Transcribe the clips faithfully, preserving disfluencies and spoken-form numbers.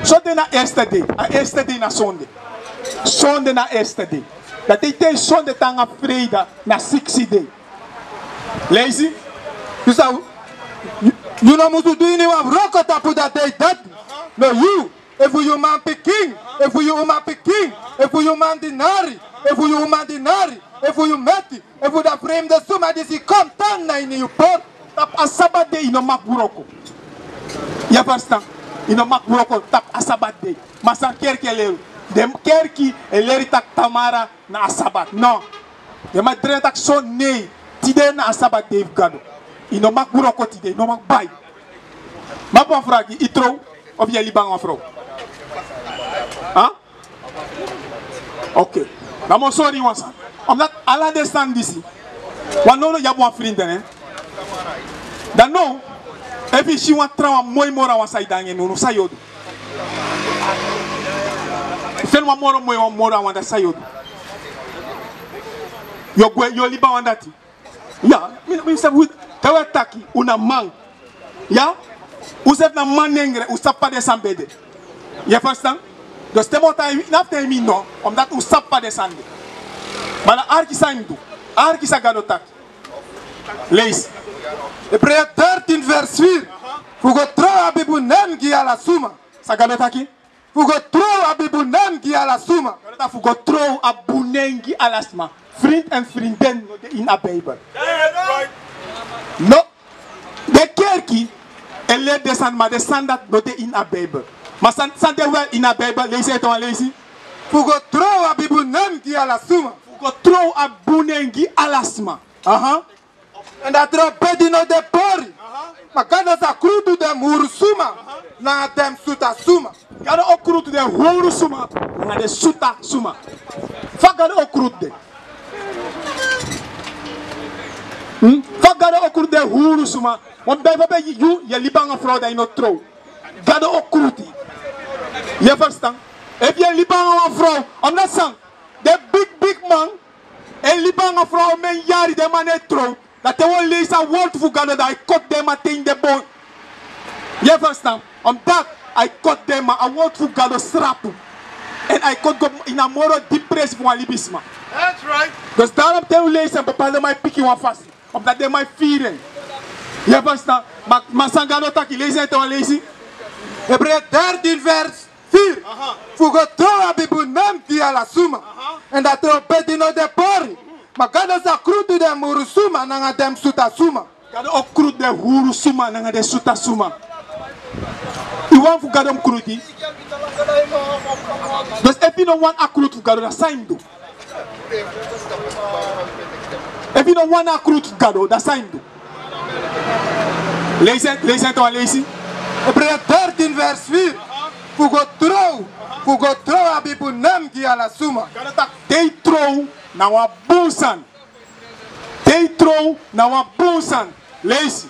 Sonde na eerste dei, a eerste dei na sonde. Sonde na eerste dei. Dan te yu teki sonde te nanga freide na siksi dei. Leisi. Yu sa, yu, yu no musu du iniwan wroko tapu a dei dati. No yu, efu yu manpikin, efu yu umapikin, efu yu mandinari, efu yu umandinari, efu yu meti, efu a fremde suma disi kon tan na ini yu portu. Tapu a sabat dei yu no mag wroko. Yu e ferstan? Yu no mag wroko tapu a sabat dei. Ma san kerki e leri? Den kerki e leri taki tamara na a sabat. No. Den man e drai taki so, nei. Tide na a sabat dei fu Gado. Yu no mag wroko tide, yu no mag bai. Ma poti wan fragi, yu trow, of yu e libi nanga wan frow? Ha? Oké. Dan mi o sori yu wan sani. Omdat ala den sani disi. Wan, now yu abi wan frindi, ne? Dan now, efu yu si wan trawan moi moro a wan san yu de nanga en, now san yu o du? Feni wan moro moi wan moro a wan, dan san yu o du? Yu o gwe, yu o libi a wan dati? Ya, mi, mi sabi, te un e taki, un na man. Ya, un srefi na manengre, un sabi fa den sani ben de. Yu e ferstan? Dus te mi o taigi yu, na fu taigi mi no, omdat un sabi fa den sani de. Ma dan arki san yu mus du, arki san Gado taki. Leisi. Hebreeën dertien vers vier. Fu go trow abi bun nen gi ala suma. San Gado taki? Fu go trow abi bun nen gi ala suma. Gado taki fu go trow abi bun nen gi ala suma. Frindi èn frindin no de ini a Bijbel. No. Den kerki e leri den sani, ma den sani dati no de ini a Bijbel. Ma san, san de wel ini a Bijbel, leisi en ete wan leisi. Fu go trow abi bun nen gi ala suma. Fu go trow abi bun nen gi ala suma. Aha. Èn dan trow bedi no de pori. Ma Gado sa krutu den mus huru suma nanga den mus sutu suma. Gado o krutu den huru suma nanga den sutu suma. Fa Gado o krutu den? Hmm? Fa Gado o krutu den huru suma? Want bijvoorbeeld yu, yu e libi nanga frow dan yu no trow. Gado o krutu yu. Yu e ferstan? Efu yu e libi nanga wan frow, omdat san, den bigi bigi man e libi nanga frow omeni yari, den man no e trow. Dan te wi o leisi a wortu fu Gado, dan a e koti den man te ini den bon. Yu e ferstan? Omdat a e koti den man, a wortu fu Gado srapu. Èn a e koti go ini a moro dipi presi fu wan libisma. That's right. Dus daarom te wi o leisi en, bepaalde man e piki wan fasi. Omdat den man e firi en. Yu e ferstan? Ma, ma san Gado taki, leisi en ete wan leisi. Hebreeën dertien vers vier. Aha. Fu go trow abi bun nen gi ala suma. Aha. Èn dan trow bedi no de pori. Ma Gado sa krutu den mus huru suma nanga den mus sutu suma. Gado o krutu den huru suma nanga den sutu suma. Yu wani fu Gado mus krutu yu? Dus efu yu no wani a krutu fu Gado, dan san yu mus du? Efu yu no wani a krutu fu Gado, dan san yu mus du? Leisi, leisi en ete wan leisi. Hebreeën dertien vers vier. Fu go trow, fu go trow abi bun nen gi ala suma. Gado taki te yu trow na wan bun sani. Te yu trow na wan bun sani. Leisi.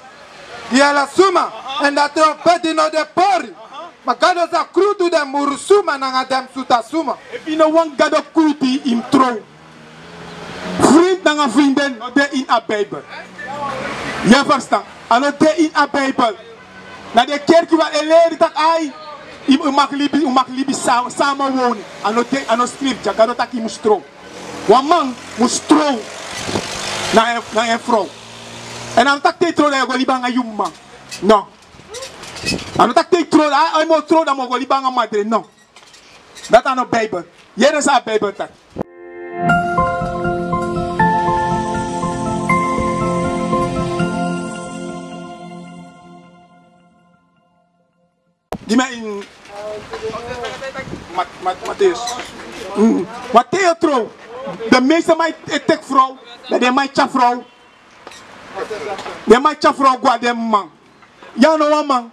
Gi ala suma, èn dan trow bedi no de pori. Ma Gado sa krutu den mus huru suma nanga den mus sutu suma. Efu yu no wani Gado krutu yu, yu mus trow. Frindi nanga frindin no de ini a Bijbel. Yu e ferstan? A no de ini a Bijbel. Na den kerki wan e leri taki ai, yu, yu mag libi, yu mag libi sa, samenwonen. A no de, a no skrifi dya. Gado taki yu mus trow. Wan man mus trow nanga en, nanga en frow. Èn a no taki te yu trow dan yu o go libi nanga yu mma. No. A no taki te yu trow, a, a yu mus trow dan yu o go libi nanga madre. No. Dati a no Bijbel. Yere san a Bijbel taki. Gi mi a ini Mat-, Mat-, Mateus. Mm. Mateus trow. Den meeste man e teki frow. Dan den man e tyari frow. Den man e tyari frow go na den man. Yu a no wan man.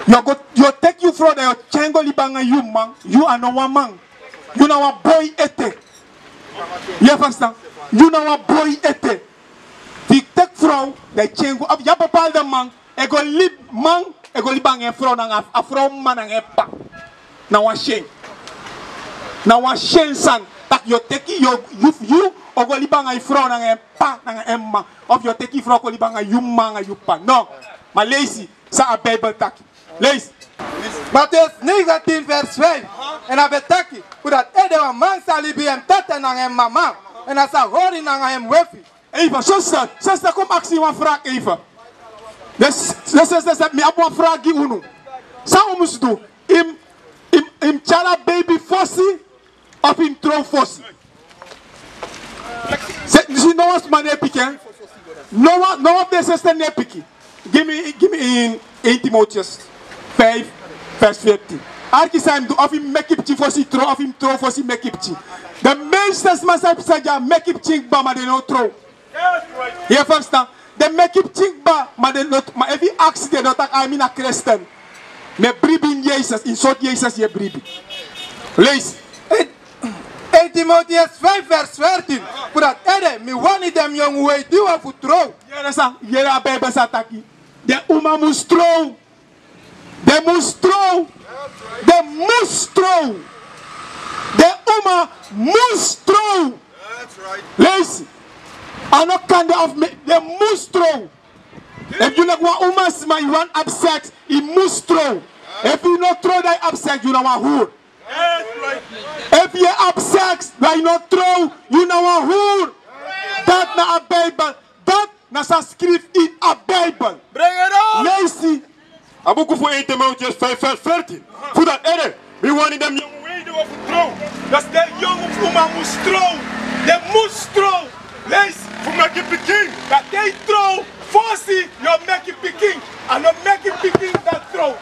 Yu o go, yu o teki yu frow dan yu o tyari en go libi nanga yu man. Yu a no wan man. Yu na wan boi ete. Yu e ferstan? Yu na wan boi ete. Fu yu teki frow dan yu tyari en go. Yu abi bepaalde man e go libi, man e go libi nanga en frow nanga a frow mma nanga en ppa. Na wan syen. Na wan syen sani. Taki yu o teki, yu, yu, yu o go libi nanga yu frow nanga en ppa nanga en mma. Of yu o teki yu frow kon libi nanga yu mma nanga yu ppa. No. Ma leisi. san a Bijbel taki. Leisi. Mateus negentien vers vijf. En a ben taki, fu dati ede wan man sa libi en tata nanga en mama, en a sa hori nanga en wefi. Even, zuster, zuster, kon mi aksi wan vraag even. Dus, dus, dus, dus, mi abi wan vraag gi unu. San un mus du? Yu mus, yu mus, yu mus tyari a baby fosi, of yu mus trow fosi? Se, si no wan sma no e piki, no wan, no wan fu den zuster no e piki. Gi mi, gi mi in één Timotheus vijf, vers veertien. Arki san yu mus du, of yu mus meki pikin fosi trow, of yu mus trow fosi meki pikin. Den meeste sma san yu psa dya meki pikin kba, ma den no trow. Yu e ferstan? Den meki pikin kba, ma den no, ma efu yu aksi den, den o taki: "Ai, mi na Kristen. Mi e bribi ini Yesus, ini sortu Yesus yu e bribi." Leisi. Een, een Timotheus vijf vers veertien. Fu dati ede, mi wani den yongu weiti wan fu trow. Yere san, yere a Bijbel san taki. Den uma mus trow. Den mus trow. Den mus trow. Den uma mus trow. Leisi. A no kan de of mi, den mus trow. Efu yu leki wan umasma, yu wani abi seks, yu mus trow. Efu yu no trow dan yu abi seks, yu na wan huru. Efu yu e abi seks dan yu no trow, yu na wan huru. Dati na a Bijbel. Dati na san skrifi ini a Bijbel. Leisi. A buku fu één Timotheus vijf vers veertien. Fu dati ede, mi wani den yongu weiti wan fu trow. Dus den yongu uma mus trow. Den mus trow. Leisi. Fu meki pikin. Dan te yu trow fosi yu o meki pikin. A no meki pikin dan trow.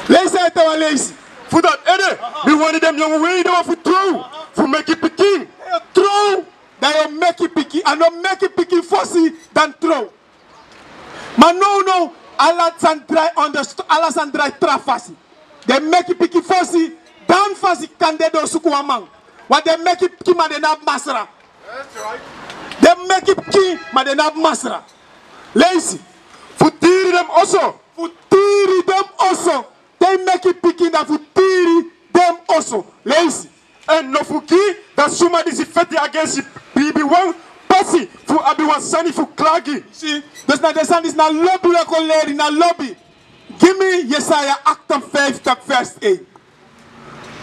Leisi, a e tan wan leisi. Fu dati ede, mi wani den yongu weiti wan fu trow. Fu meki pikin. Te yu trow, dan yu o meki pikin. A no meki pikin fosi dan trow. Ma nownow, ala sani drai onderst-, ala sani drai tra fasi. Den meki pikin fosi, dan fasi kande den o suku wan man. Want den meki pikin ma den no abi masra. Den meki pikin ma den no abi masra. Leisi. Fu tiri den oso. Fu tiri den oso. Te yu meki pikin dan fu tiri den oso. Leisi. Èn no fu gi den suma disi feti agensi biibi wan pasi fu abi wan sani fu klagi. Si, dus na den sani disi na lobi wi e kon leri, na lobi. Gi mi Yesaya achtenvijftig vers één.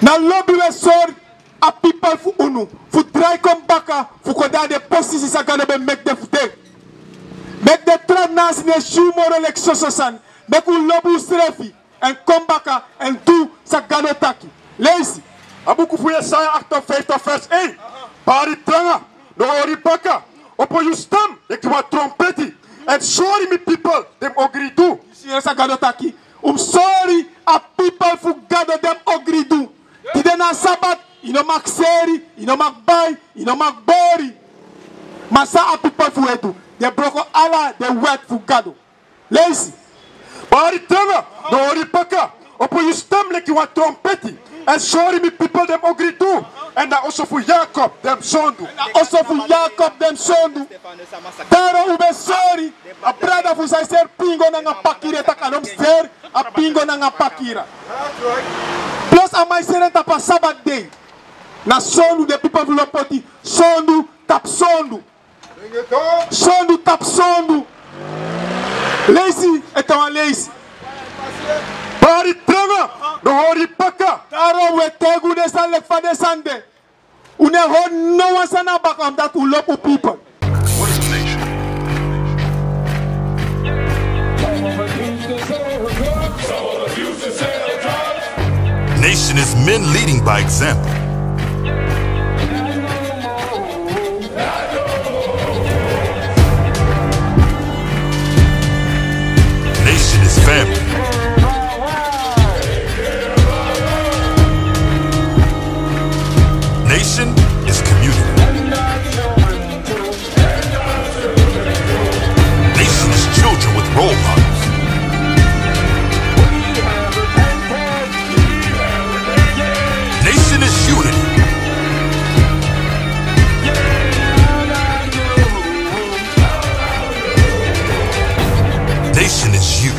Na lobi wi e sori a pipel fu unu fu drai kon baka fu kon de na den posisi san Gado ben meki den fu de. Meki den tra nâsi no e si un moro leki soso sani. Meki un lobi unsrefi. Èn kon baka èn du san Gado taki. Leisi. A buku fu Yesaya achtenvijftig vers één. Bari tranga, no hori baka. Opo yu stem leki wan trompeti. Èn sori mi pipel den ogridu. Yu si san Gado taki. Un mus sori a pipel fu Gado den ogridu. Tide na Sabat, yu no mag seri, yu no mag bai, yu no mag bori. Ma san a pipel fu un e du, den broko ala den wet fu Gado. Leisi. Bari tranga, no hori baka. Opo yu stem leki wan trompeti. Èn sori mi pipel den ogridu. Èn na oso fu Yakob den mus sondu. Na oso fu Yakob den mus sondu. Daarom un ben sori a brada fu san e seri pingo nanga pakira, e taki a no mus seri a pingo nanga pakira. Plus a man e seri en tapu a Sabat dei. Na sondu, den pipel fu lo poti sondu tapu sondu. Sondu tapu sondu. Leisi, e tan wan leisi. Bari tranga, no hori baka. Daarom un e taigi un den sani leki fa den sani de. Un no e hori no wan sani na baka, omdat un lobi un pipel. Nation is men leading by example. Nation is family. Nation is community. Nation is children with role models. Nation is unity. Nation is you.